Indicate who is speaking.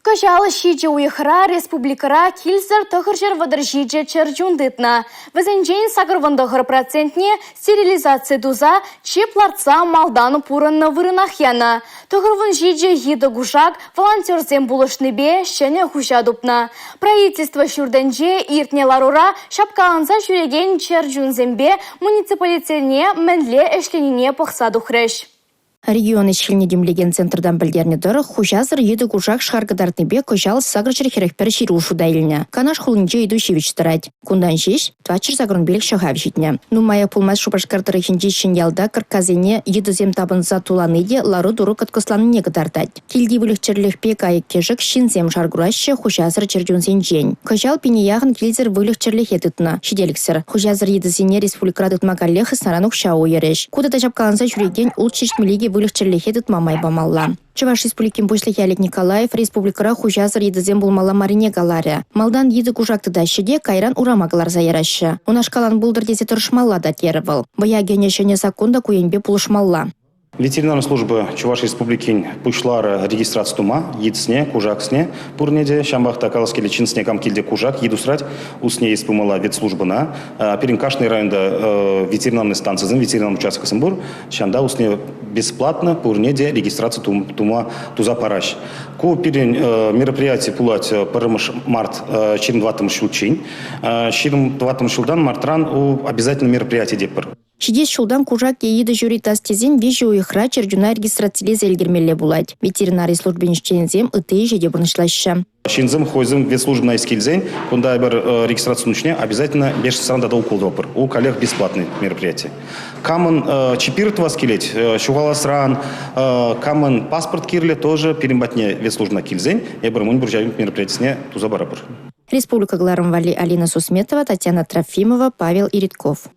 Speaker 1: Кӑҫал ҫичӗ уйӑхра республикӑра килсӗр 937 чӗр чун тытнӑ. Вӗсенчен 89 процентне стерилизаци туса чип лартса малтан пурӑннӑ вырӑнах янӑ. 97 йытӑ-кушак волонтерсем пулӑшнипе ҫӗнӗ хуҫа тупнӑ. Правительство ҫуртӗнче иртнӗ ларура ҫапкаланса ҫӳрекен чӗр чунсемпе муниципалитетсене мӗнле ӗҫленине пӑхса тухрӗҫ.
Speaker 2: Регион ӗҫ-хӗлне тимлекен центртан пӗлтернӗ тӑрӑх, хуҫасӑр йытӑ-кушак шар кӑтартнипе кӑҫал 841 ҫыру шута илнӗ. Канаш хулинче ыйту ҫивӗч тӑрать. Кунтан ҫеҫ 485 ҫӑхав ҫитнӗ. Нумаях пулмасть Шупашкар тӑрӑхӗнчи Ҫӗньялта кӑрккасене йытӑсем тапӑнса тулани те лару-тӑру кӑткӑсланнине кӑтартать. Килти выльӑх-чӗрлӗхпе кайӑк-кӗшӗк ҫынсем шар кураҫҫӗ хуҫасӑр чӗрчунсенчен. Кӑҫал пине яхӑн килсӗр выльӑх-чӗрлӗхе тытнӑ. Ҫителӗксӗр. Хуҫасӑр йытӑсене республикӑра тытма каллех хыснаран укҫа уйӑрӗҫ. Ку тата ҫапкаланса ҫӳрекен улт-ҫичмӗл выльӑх-чӗрлӗхе тытма май памалла. Чӑваш Республикин Пуҫлӑхӗ Олег Николаев республикӑра хуҫасӑр йытӑсем пулмалла маррине каларӗ. Малтан йытӑ-кушак тытаҫҫӗ те кайран урама кӑларса яраҫҫӗ. Унашкал ан пултӑр тесе тӑрӑшмалла та терӗ вӑл. Вӑя кӗнӗ ҫӗнӗ саккун та ку енпе пулӑшмалла.
Speaker 3: Ветеринари служби Чӑваш Республикин пуҫларӗ регистраци тума, йытсене, кушаксене пурне те. Ҫавӑнпах та калас килет, ҫынсене кам килте кушак, йыт усрать, усне ес пымалла ветслужбӑна. Пирӗн кашни районта ветеринарный станцисем, ветеринар участкӑсем пур. Ҫавӑнта усне бесплатно пурне те регистраци тума туса параҫ. Ку пирӗн мероприяти пулать 1 март 24 ҫулччен. 24 ҫултан мартран у обязательно мероприяти тетпӗр.
Speaker 2: Ҫитес ҫултан кушак е йытӑ ҫури тас тесен виҫӗ уйӑхра чӗрчуна регистрацилесе ӗлкӗрмелле пулать. Ветеринари службин ӗҫченӗсем ытти ӗҫе те пурнӑҫлаҫҫӗ.
Speaker 3: Ҫынсем хӑйсем ветслужбӑна ис килсен, кунта эпир регистраци тунӑ обязательно бешенствӑран тата укол тӑвӑпӑр. У коллег бесплатный мероприятие. Камӑн чипир тӑвас килет, ҫухаласран, камӑн паспорт кирлӗ, тоже пирӗн патне ветслужбӑна килсен эпир мӗн пур ҫав мероприятисене туса парӑпӑр.
Speaker 2: Республика кӑларӑм валли Алина Сусметова, Татьяна Трофимова, Павел Иритков.